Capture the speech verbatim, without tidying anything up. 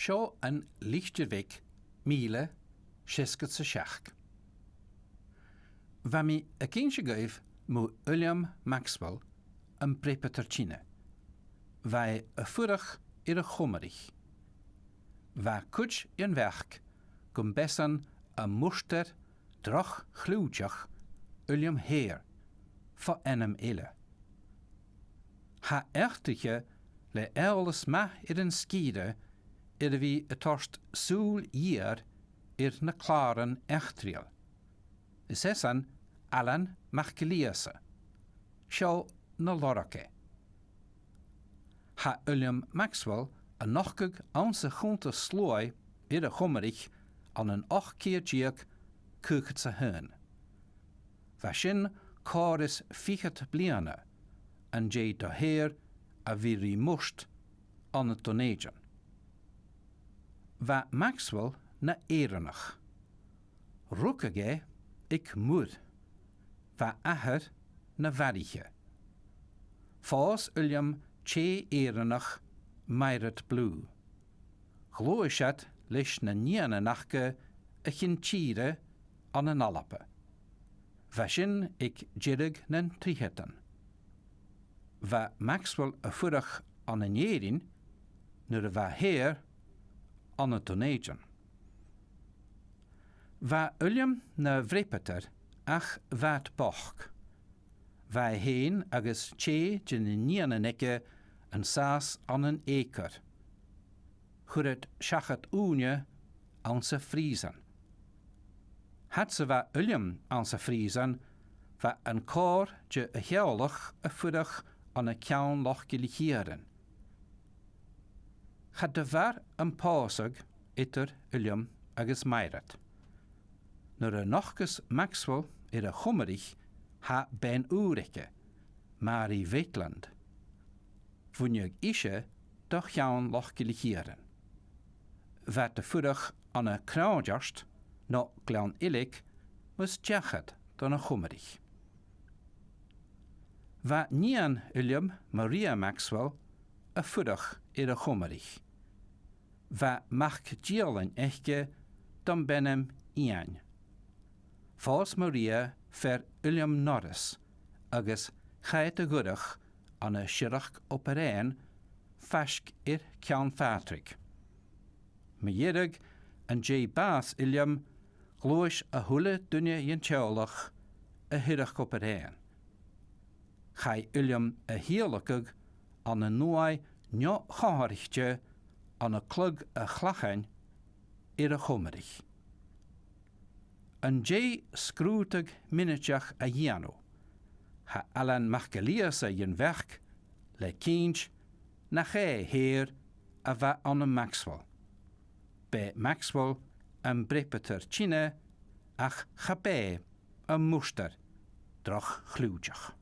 Seo an Litir Bheag, mìle, seasgad 's a seachd. Bha mi ag innse dhuibh mu Uilleam Maxwell, am Breabadair Teine. Bha e a' fuireach air a' Chomraich. Bha cuid dhen bheachd gum b' esan am murtair droch chliùiteach Uilleam Hare, fo ainm eile. Tha eachdraiche le eòlas math air an sgìre air a bhith a' toirt sùil gheur air na clàran eachdraidheil. Is esan Ailean MacGillÌosa. Seo na lorg e. Tha Uilleam Maxwell a' nochdadh anns a' chunntas-sluaigh air a' Chomraich ann an ochd ceud deug caogad 's a h-aon. Bha sin còrr is fichead bliadhna an dèidh do Hare a bhith ri murt ann an Dùn Èideann. Bha Maxwell na Èireannach. Rugadh e aig muir. Bha athair na bharraiche. Phòs Uilleam tè Èireannach, Mairead Blue. Ghluais iad leis na nigheanan aca a chionn tìre ann an Alba. Bha sin aig deireadh nan tritheadan. Bha Maxwell a' fuireach ann an Èirinn nuair a bha Hare ann an Dùn Èideann. Bha Uilleam na bhreabadair ach bha iad bochd. Bha e fhèin agus tè de na nigheanan aige an sàs ann an eucoir. Chuir iad seachad ùine anns a' phrìosan. Fhad 's a bha Uilleam anns a' phrìosan, bha an còrr de a theaghlach a' fuireach ann an Ceann Loch Chille Chiarain. Cha do mhair am pòsadh eadar Uilleam agus Mairead. Nuair a nochdas Maxwell air a' Chomraich, tha bean ùr aige, Mary Maitland. Bhuineadh ise do Cheann Loch Chille Chiarain. Bha iad a' fuireach ann an Cnòideart no Gleann Eilg mus deach iad dhan a' Chomraich. Bha nighean Uilleim, Maria Maxwell, a' fuireach air a' Chomraich. Bha mac diabhlain aice dom b' ainm Iain. Phòs Maria fear Uilleim Norris agus chaidh iad a dh'fhuireach ann an Siorrachd Obar Dheathain faisg air Ceann Phàdraig. Mu dheireadh, an dèidh bàs Uilleim, ghluais a h-uile duine dhen teaghlach a Shiorrachd Obar Dheathain. Chaidh Uilleim a thìodhlacadh ann an uaimh neo-chomharraichte ann an Cladh a' Chlachain air a' Chomraich. An dèidh sgrùdadh mionaideach a dhèanamh, tha Ailean MacGillÌosa dhen bheachd le cinnt nach e Hare a bha ann am Maxwell. B' e Maxwell am breabadair teine ach cha b' e am murtair droch chliùiteach.